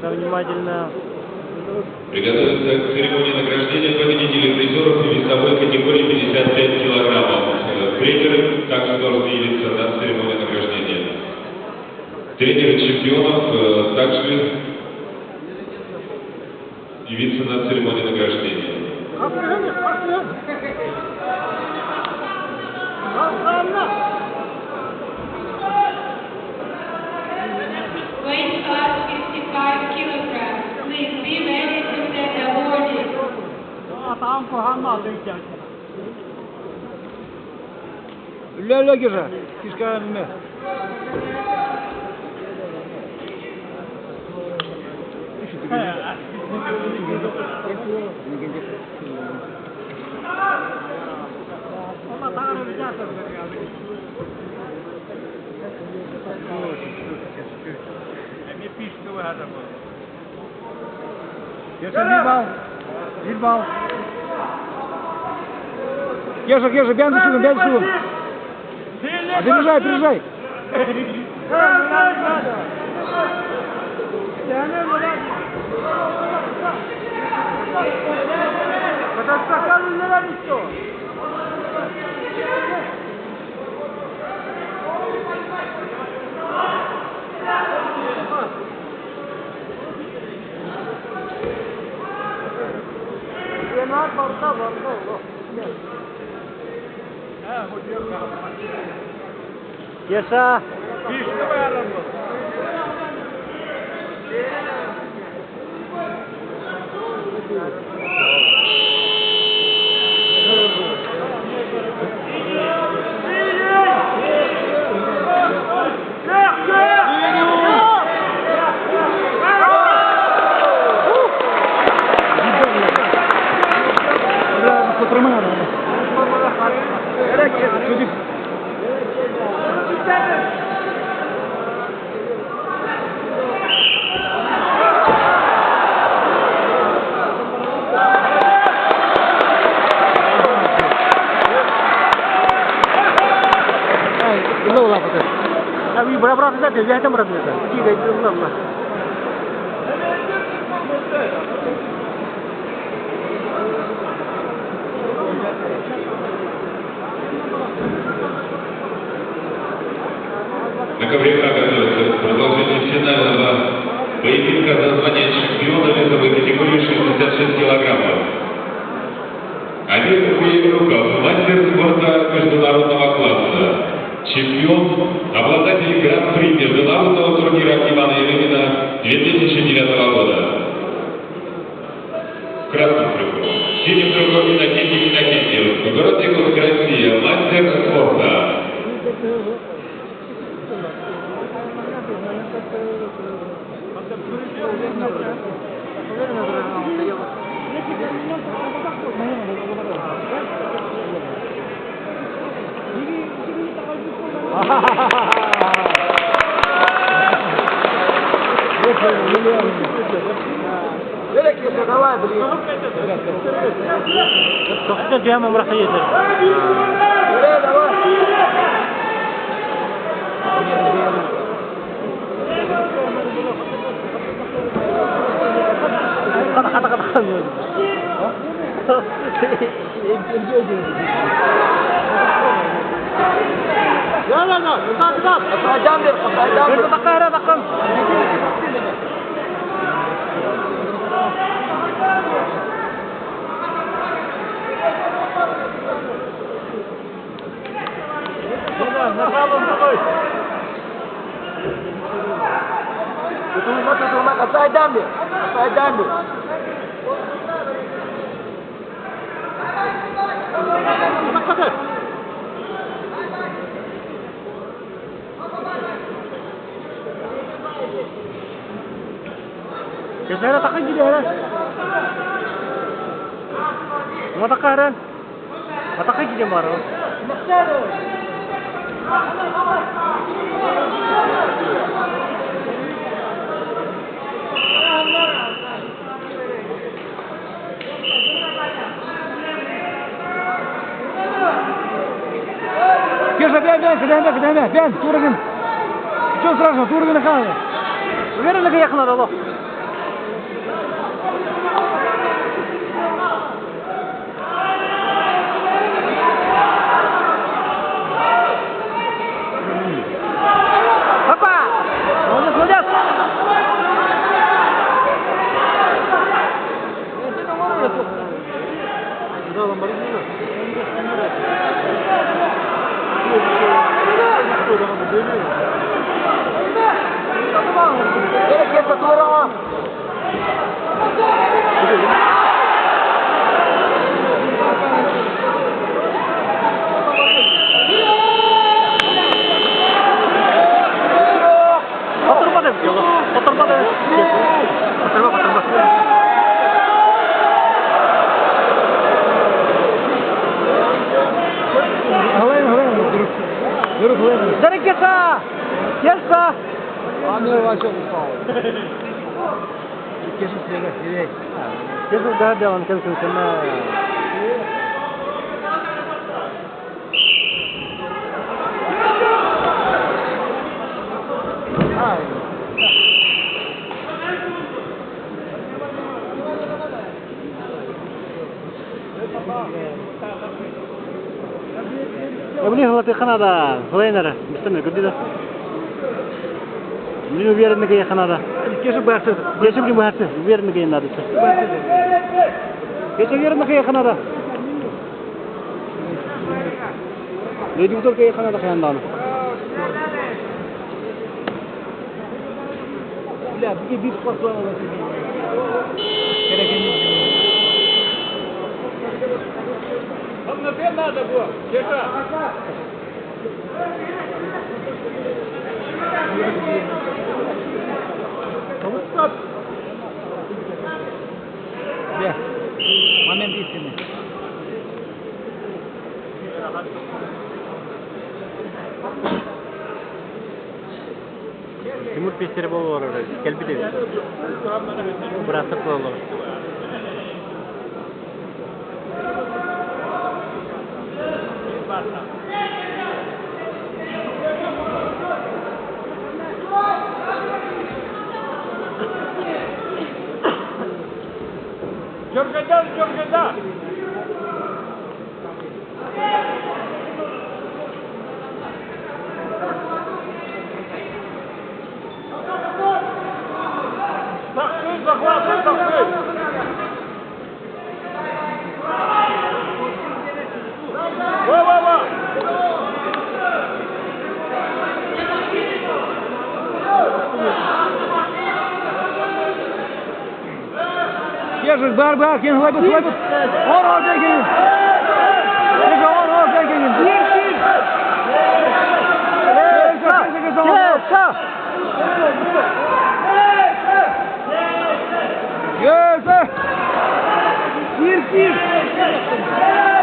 Внимательно. Приготовиться к церемонии награждения победителей призеров и весовой категории 55 килограммов. Тренеры также должны явиться на церемонию награждения. Тренеры чемпионов также явиться на церемонию награждения. Weight class 55 kilograms. Please be ready to present awardees. Үлэ Кеша, кишка ме. Кеша, bir bal. Bir bal. Кеша, Кеша, бен сюда, бен сюда. Опережай, опережай. Кеша! На ковре готовится к продолжению финального поединка за звание чемпиона весовой категории 66 килограммов. Амир Куевруков, мастер спорта международного класса, чемпион, обладатель гран-при международного турнира Ивана Еремина 2009 года. В красном кругу. В синем кругу Иннокентий Иннокентьев, город Якутск, Россия, мастер спорта. Давай, блин. Кеша, бен, бен, кыдайма, кыдайма, бен, турыгын. Ничего страшного, турыгын хаалы. Уверен, якынар алло. Тимур Пестерев олорор кэлбит эбит. Быраастар тураллар. Bar bar ken hlaybu hlaybu. Or or degin. Or or degin. Yes. Gir gir.